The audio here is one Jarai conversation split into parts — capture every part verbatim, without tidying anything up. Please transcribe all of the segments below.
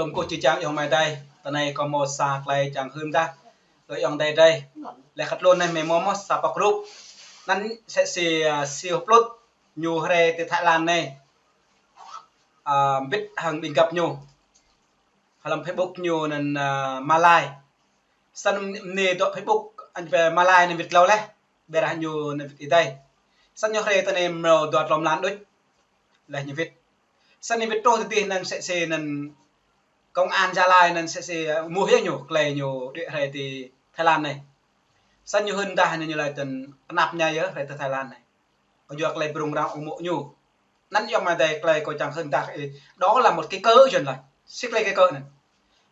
Hlăm kơ či čang ayŏng amai adơi, tơ anai kâo hmâo sa tơlơi čang hưn tah kơ ayŏng adơi adih. Lĕ kơ tơlơi anai mơ̆ hmâo mơ̆ sa pŏk rup. Anăn msĕ si, a, Siu Hplŭt, ñu hrơi ti Thái Lan anai. A, mbĭt hăng ƀing găp ñu. Hlăm Facebook ñu anăn, a, Malai. Snăn mơ̆ng anai dŏ Facebook, anăn pơ Malai anăn wĭt hlâo leh. Ƀiădah ñu anăn wĭt ih adih. Snăn ñu hrơi tơ anai mrâo dua tlâo mlan đôč. Leh ñu wĭt. Snăn ñu wĭt truh tơ adih anăn msĕ si anăn công an Gia Lai anăn msĕ si, a, mơ̆ yơh ñu, tơlơi ñu đuaĭ hrơi ti Thái Lan anai. Snăn ñu hưn tah anăn ñu laĭ tơ anăn kơnăp mơñai yơh hrơi ti Thái Lan anai. Kơ yua tơlơi prung răng ung mô̆ ñu. Anăn ayŏng amai adơi tơlơi kâo čang hưn tah, ơ, đó là một cái cớ yơh anăn. Sĭt tơlơi cái cớ anăn.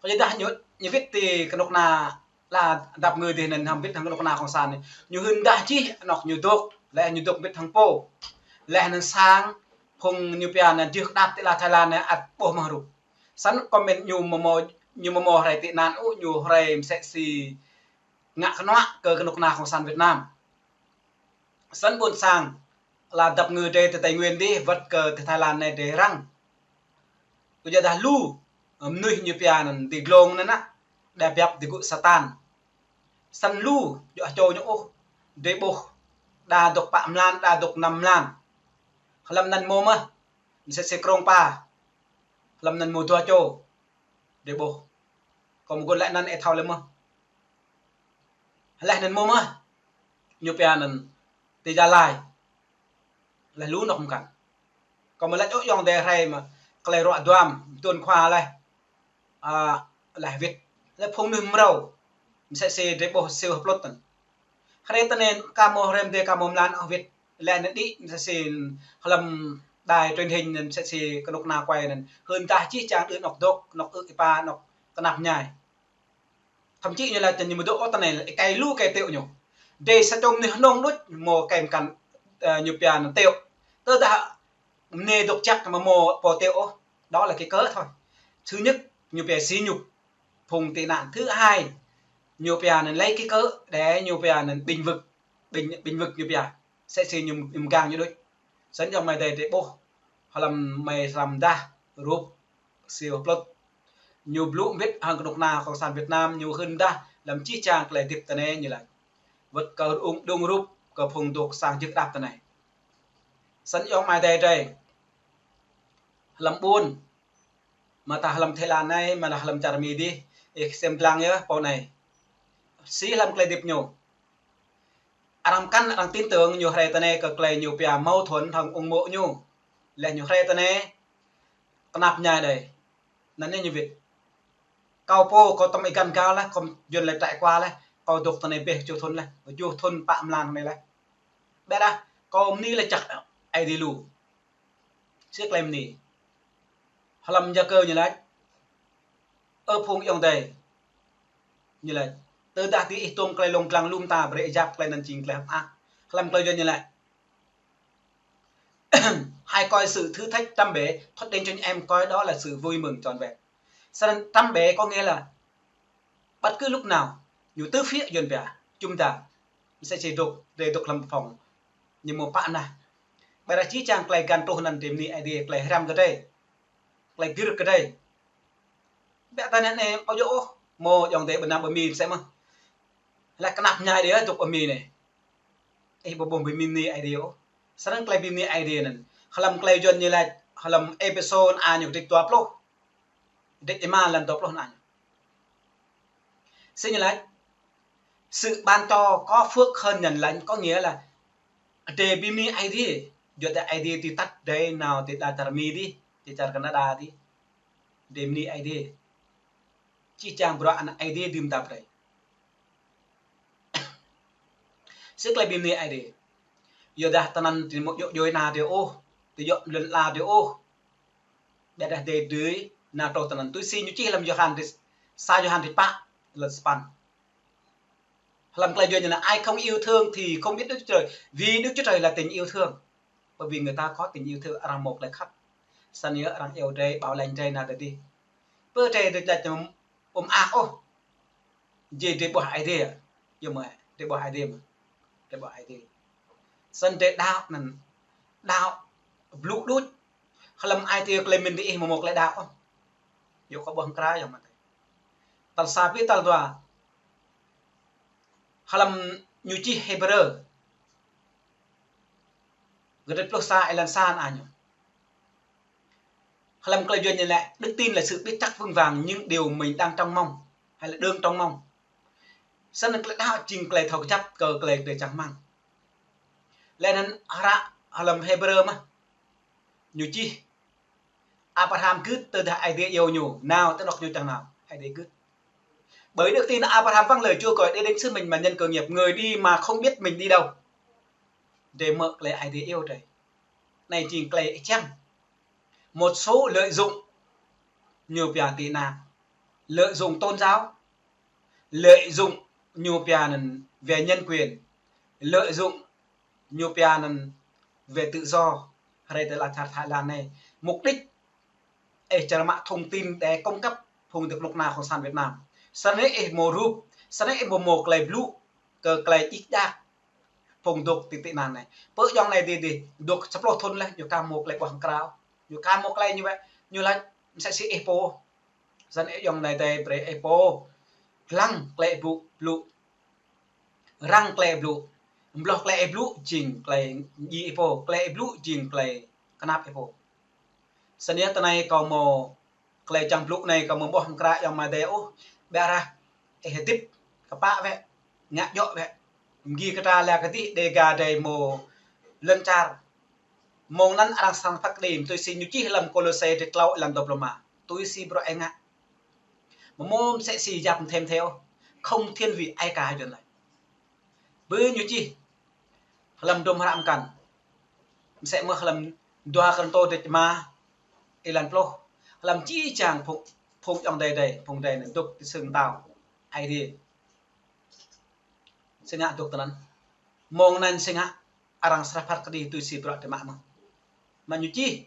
Kơ yua dah ñu, ñu wĭt ti kơnuk kơna la dăp ngư adih anăn hăm wĭt hăng kơnuk kơna cộng sản anai. Ñu hưn tah čih anŏ ñu dŏ, leh ñu dŏ wĭt hăng pô. Leh anăn sang phung ñu pia anăn jưh kơđăp ti la Thái Lan anai ăt ƀuh mơ̆ rup. Snăn comment ñu mơ̆ hmâo, ñu mơ̆ hmâo hrơi tị nạn ôh, ñu hrơi msĕ si ngă kơnuă kơ kơnuk kơna cộng sản Việt Nam. Snăn ƀuôn sang la dăp ngư drei ti Tây Nguyên adih, wơ̆t kơ ti Thái Lan anai drei răng. Kơ yua dah lu, ơ, mơnuih ñu pia anăn ti glông anăn, đa biăp ti gŭ Satan. Snăn lu, djŏ čô ñu ôh, drei ƀuh, đa dŏ pă mlan, đa dŏ năm mlan. Hlăm anăn hmâo mơ̆, msĕ si Krông Pa. Hlăm anăn hmâo dua čô. Drei ƀuh. Kâo mơgŭn laĭ anăn ih thâo leh mơ̆. Leh anăn hmâo mơ̆. Ñu pia anăn ti Gia Lai. Leh lu anŏ mkăn. Kâo mơ̆ laĭ ôh ayŏng adơi hrơi mơ̆ tơlơi ruă duam, tuôn khua leh. A, leh wĭt. Leh phung mơnuih mrâo. Msĕ si drei ƀuh Siu Hplŭt anăn. Hrơi tơ anai ka hmâo hrơi mdê ka hmâo mlan ôh wĭt. Leh anăn đĭ msĕ si hlăm đài truyền hình anăn msĕ si kơnuk kơna quay anăn. Hưn tah jih jang đưm anŏ dŏ, anŏ ư̆ êpa, anŏ kơnăp mơñai. Thậm chí ñu laĭ tơ ñu mơ̆ dŏ ôh tơ anai, êkei lu êkei tiŏ ñu. Drei sa čô mơnuih hnông đôč, hmâo êkei mkăn, ơ, ñu pia anăn tiŏ. Tơdah mơ̆ anai dŏ čăk mơ̆ hmâo pô tiŏ ôh. Đó là cái cớ thôi. Thứ nhất, ñu pia sỉ nhục phung tị nạn. Thứ hai, ñu pia anăn lấy cái cớ để ñu pia anăn bênh vực, bênh, bênh vực ñu pia. Msĕ si ñu, ñu mgang ñu đôč. Snăn ayŏng amai adơi drei ƀuh. Hlăm mơ̆ hrăm dah rup Siu Hplŭt. Ñu blŭ mbĭt hăng kơnuk kơna cộng sản Việt Nam, ñu hưn tah hlăm jih jang tơlơi hơdip tơ anai ñu laĭ. Wơ̆t kơ ung đung rup kơ phung dŏ sang jưh kơđăp tơ anai. Snăn ayŏng amai adơi drei. Hlăm ƀuôn. Mơta hlăm Thái Lan anai, mơta hlăm čar Mi adih, ih ksiêm dlăng yơh, pô anai. Sĭt hlăm tơlơi hơdip ñu. Arăng mkăn, arăng tin tưởng ñu hrơi tơ anai kơ tơlơi ñu pia mâu thuẫn hăng ung mô̆ ñu. Leh ñu hrơi tơ anai, kơnăp mơñai đơi. Anăn anai ñu wĭt. Kâo pô, kâo tơm ih găn gao leh, kâo Yuăn lĕ trải qua leh, kâo dŏ tơ anai ƀĕ kjuh thŭn leh, kjuh thŭn pă mlan anai leh. Ƀiădah, kâo mơ̆ anai lĕ čăk Aê Diê lu. Sĭt tơlơi mơ̆ anai. Hlăm Yakơ ñu laĭ. Ơ phung ayŏng adơi. Ñu laĭ. Tơdah ti ih tôm tơlơi lông dlăng lŏm ta brơi ih yap tơlơi anăn jing tơlơi hơ̆k mơak. Hlăm tơlơi Yuăn ñu laĭ. Hãy coi sự thử thách trăm bề, thoát đến cho em coi đó là sự vui mừng trọn vẹn. Snăn trăm bề có nghĩa là bất cứ lúc nào, ñu tứ phía Yuăn pia, chúng ta, msĕ si dŏ, drei dŏ hlăm phòng, ñu mơ̆ pă nah. Ƀiădah jih jang tơlơi găn truh anăn drei bơni Aê Diê, tơlơi hrăm kơ drei. Tơlơi gĭr kơ drei. Ƀiădah tơ anai anei, ƀu djơ̆ ôh, mơ̆ ayŏng adơi ƀơi anăp ƀơi Mi msĕ mơ̆. Leh kơnăp mơñai đơi dŏ ƀơi Mi anai. Ih ƀu ƀuh bơni Aê Diê ôh. Snăn tơlơi bơni Aê Diê anăn. Hlăm tơlơi Yuăn ñu laĭ, hlăm Êphêsô anăn ñu kơdrêč dua pluh. Kơdrêč êma lăn dua pluh anăn. Sĭt ñu laĭ, sự ban cho có phước hơn nhận lãnh có nghĩa là drei bơni Aê Diê. Yua dah Aê Diê tui tăt drei nao ti đa čar Mi adih, ti čar Canada adih. Drei bơni Aê Diê. Jih jang bruă anăn Aê Diê dưm tap drei. Sĭt tơlơi bơni Aê Diê. Yua dah tơ anăn ti mơ̆ djŏ djuai ana drei ôh, ti djŏ lŏn ala drei ôh. Ƀiădah drei dưi nao truh tơ anăn. Tui si ñu čih hlăm Yôhan, sa Yôhan kơdrêč pă, lăn sapăn. Hlăm tơlơi Yuăn ñu laĭ, ai không yêu thương thì không biết Đức Chúa Trời, vì Đức Chúa Trời là tình yêu thương. Bởi vì người ta có tình yêu thương, arăng mơ̆ tơlơi khăp. Snăn yơh arăng iâu drei, bảo lãnh drei nao tơ adih. Pơ drei drei laĭ ƀu mơak ôh. Jing drei ƀuh Aê Diê. Yơh mơ̆, drei ƀuh Aê Diê mơ̆. Drei ƀuh Aê Diê. Snăn drei đaŏ anăn, đaŏ blŭ đôč. Hlăm ai tiê tơlơi mĭn diih mơ̆ mơ̆ tơlơi đaŏ ôh. yua kơ ƀuh krao yơh mơ̆n. Tal sa pi tal dua. Hlăm ñu čih Hêbrơ. Gơdit pluh sa êlan sa anai ñu. Hlăm klei Yuan ñu laĭ, đức tin là sự biết chắc vững vàng những điều mình đang trông mong, hay là đương trông mong. Snăn anŭn klei đaŏ jing klei thâo kơjăp kơ klei drơi čang rơmang. Lĕ anŭn hră hlăm Hêbrơ mơ̆n ñu čih Abraham gưt tơdah Aê Diê iâu ñu, nao tơ anŏ ñu čang nao, Aê Diê gưt. Bởi đức tin Abraham vâng lời Chúa gọi, để đến xứ mình mà nhận cơ nghiệp, người đi mà không biết mình đi đâu. Drơi mơ̆ klei Aê Diê iâu drơi. Anai jing klei ih čang. Một số lợi dụng ñu pia tị nạn, lợi dụng tôn giáo, lợi dụng ñu pia anŭn về nhân quyền, lợi dụng ñu pia anŭn về tự do, hrơi tơ ala čar Thái Lan anai. Mục đích ih čang mă thông tin để cung cấp phung dŏ kơnuk kơna cộng sản Việt Nam. Snăn ih hmâo rup, snăn ih hmâo, hmâo klei blŭ kơ klei djik djak phung dŏ ti tị nạn anai. Pơ ayŏng anai dih, dih dŏ sa pluh thŭn laih, ñu ka hmâo klei ƀuh krao. Ñu ka hmâo klei ñu wĕ, ñu laĭ, msĕ si ih pô. Snăn ayŏng anai dih brơi ih pô lăng klei ih blŭ, blŭ. Răng klei ih blŭ. Hloh klei ih blŭ jing klei djai ih pô, klei ih blŭ jing klei kơnap ih pô. Snăn yơh tơ anai kâo hmâo klei čang blŭ anai kâo hmâo ƀuh mơ̆ng krao ayŏng amai adơi ôh, ƀiădah ih hơdip kơpă wĕ, ngă djŏ wĕ. Mgi kơ ta lĕ kơ dih Dega drơi hmâo lŏn čar. Mơ̆ng anŭn arăng srăng phat kơđi, tui si ñu čih hlăm Kôlôse gơdit klâo êlan dua pluh rơma. Tui si bruă ih ngă. Mơ̆ mơ̆ msĕ si yap mthê mthê ôh, không thiên vị ai cả Yuan laĭ. Bơ ñu čih hlăm dŭm hră mơkăn. Msĕ mơ̆ hlăm dua Kôrintô gơdit rơma êlan pluh. Hlăm jih jang phung, phung ayŏng adơi adih, phung adih anŭn dŏ ti sưng tao Aê Diê. Si ngă dŏ tơ anŭn. Mơ̆ng anŭn si ngă arăng srăng phat kơđi tui si bruă drơi mă mơ̆n. Mă ñu čih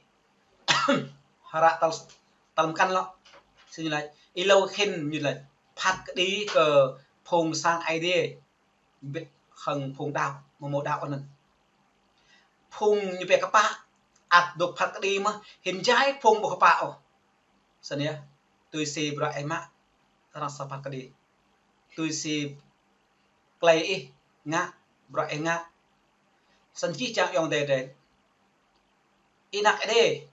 hră tal, tal mơkăn lŏ. Si ñu laĭ, ih lâo khĭn ñu laĭ phat kơđi kơ phung sang Aê Diê. Bĭt hăng phung đaŏ, mơ̆ hmâo đaŏ anŭn. Phung ñu pia kơpă, ăt dŏ phat kơđi mơ̆n, hĭn jai phung ƀu kơpă ôh. Snăn yơh, tui si bruă ih mă, arăng srăng phat kơđi. Tui si klei ih ngă, bruă ih ngă. Snăn jih jang ayŏng adơi adih. Ih nak ih đe.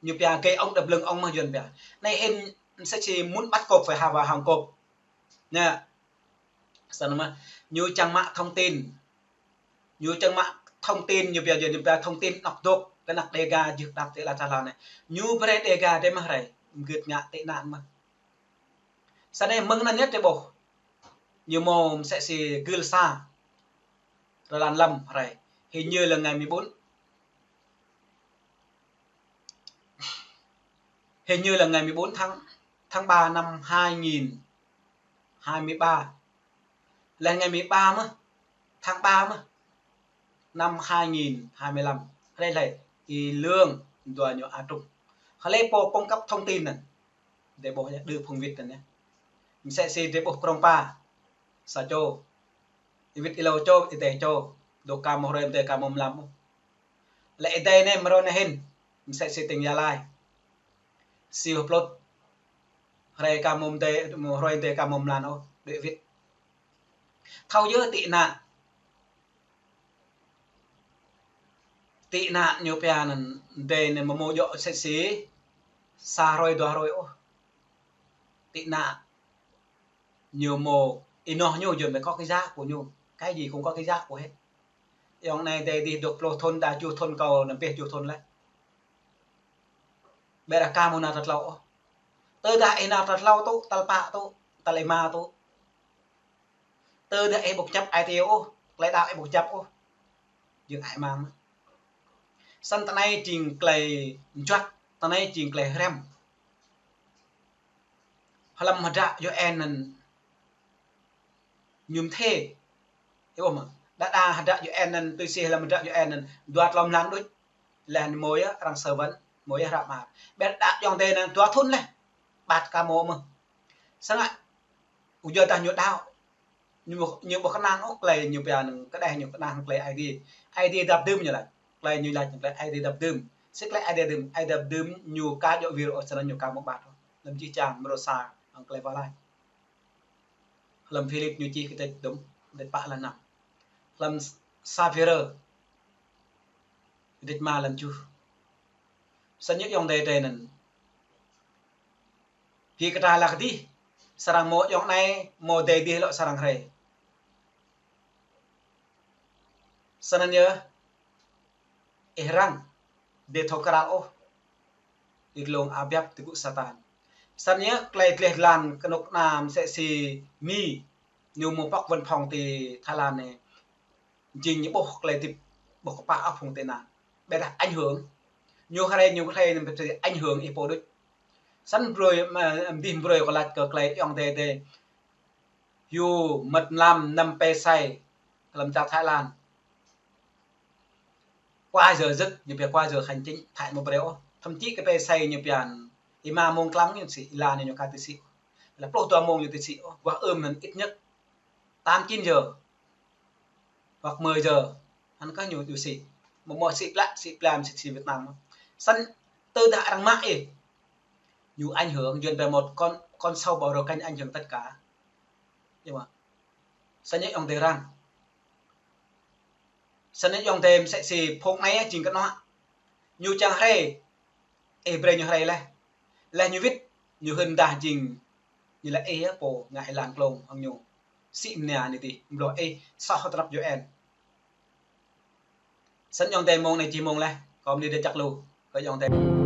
Ñu pia gay ông đập lưng ông mơ̆n Yuan pia. Anai hĭn msĕ si muốn bắt cọp phải hà vào hang cọp. Anai. Snăn mơ̆n, ñu čang mă thông tin. Ñu čang mă thông tin, ñu pia, ñu pia thông tin anŏ dŏ, kơ anăk Dega jưh đăp ti ala čar Lao anai. Ñu brơi Dega drơi mơ̆ hrơi, gưt ngă tị nạn mơ̆n. Snăn mơ̆ng anŭn yơh drơi ƀuh. Ñu hmâo msĕ si gưl sa. Rơlan lăm hrơi. Hình như là ngày mười bốn. Hình như là ngày mười bốn tháng, tháng ba năm hai nghìn hai mươi ba. Là ngày mười ba mơ̆n, tháng ba mơ̆n, năm hai nghìn hai mươi lăm. Hlơi hlơi, ih lương, dua ñu a truk. Hlơi pô cung cấp thông tin anŭn. Drơi ƀuh yơh, đơ phung wĭt anŭn yơh. Msĕ si drơi ƀuh krong pa. Sa čô. Ih wĭt ih lâo čô, ih dơi čô. Dŏ ka hmâo hrơi, ih dơi ka hmâo mlam. Lĕ ih dơi anai mrâo anai hĭn. Msĕ si tỉnh Gia Lai. Siu plŭt. Hrơi ka hmâo mdơi, hrơi ih dơi ka hmâo mlam ôh, đuaĭ wĭt. Thâo yơh tị nạn. Tị nạn ñu pia anŭn, ih dơi anŭn mơ̆ hmâo djŏ msĕ si sa hrơi dua hrơi ôh. Tị nạn ñu hmâo ênoh ñu, Yuan mơ̆ có cái giá của ñu. Cái gì cũng có cái giá của hết. Ayŏng anai dơi dih dŏ pluh thŭn, đa čô thŭn kâo anăm pĕ čô thŭn laih. Ƀiădah ka hmâo nao tal tlâo ôh. Tơdah ih nao tal tlâo tŭ, tal pă tŭ, tal rơma tŭ. Tơdah ih ƀu kơjăp ai tiê ôh, klei đaŏ ih ƀu kơjăp ôh. Jing ai mang. Snăn tơ anai jing klei mjuăt, tơ anai jing klei hrăm. Hlăm hơdră U N anŭn ñu mthê. Ih ƀuh mơ̆. Đa đa hơdră U N anŭn tui si hlăm hơdră U N anŭn dua tlâo mlan đôč. Laih anŭn hmâo yơh arăng sơ wăn, hmâo yơh hră mơar. Ƀiădah ayŏng adơi anŭn dua thŭn laih. Ƀat ka hmâo mơ̆n. Snăn. Ƀu djơ̆ dah ñu đaŏ. Ñu, ñu ƀu kơnang ôh klei ñu pia anŭn kơđeh ñu kơnang klei Aê Diê. Aê Diê dăp dưm ñu laĭ. Klei ñu laĭ klei Aê Diê dăp dưm. Si klei Aê Diê dưm, Aê Diê dăp dưm ñu ka djŏ wir ôh snăn ñu ka hmâo ƀat ôh. Lăm čih čang mrô sa, hăng klei wah lač. Hlăm Philip ñu čih kdrêč dŭm, kdrêč pă lăn năm. Hlăm sa Pêtrơ, kdrêč ma lăn tơjuh. Snăn ñu ayŏng adơi drei anăn. Bi kơtra lă kơ dih, srăng mâo ayŏng anei, mâo adơi dih lŏ srăng rai. Snăn yơh, ih răng, đei thâo kral ôh. Ih glông a biăp ti gŭ Satan. Snăn yơh, klei dleh dlan kơnuk kơna msĕ si Mi, ñu mâo pŏk văn phòng ti Thái Lan anei. Jing ñu ƀuh klei tĭp ƀuh kpă ăp phung tị nạn. Ƀiădah ảnh hưởng. Ñu hrei, ñu hrei, ñu ƀiădah ảnh hưởng ih pô đôč. Snăn brơi, mă, mdih brơi kâo lač kơ klei ayŏng adơi drei. Hyu măt mlam năm pê say, hlăm čar Thái Lan. Qua giờ giấc, ñu pia qua giờ hành chính, Thái mâo brơi ôh. Thậm chí kơ pê say ñu pia êma mông klăm ñu sĭ, êlan ñu ka ti sĭ. Leh pluh dua mông ñu ti sĭ ôh, wah ưm hăn ít nhất tám chín giờ. Hoặc mười giờ, hăn kơ ñu, ñu sĭ. Mâo mâo sĭ plă, sĭ plam, sĭ, sĭ Việt Nam. Snăn tơdah arăng mă ih, ñu ảnh hưởng, yuăn pia một con, con sâu bò rô canh ảnh hưởng tất cả. Ñu mă. Snăn ñu ayŏng adơi răng. Snăn ñu ayŏng adơi msĕ si phung anei jing kơnuă. Ñu čang hrei, ih brơi ñu hrei leh. Leh ñu wĭt, ñu hưn dah jing, ñu lĕ ih yơh pô ngă êlan klông hăng ñu. Sĭ mnia anei dih, mlâo ih soh tơnap U N. Snăn ayŏng adơi mông anei čih mông leh, kâo mni dê čăk lu, kơ ayŏng adơi.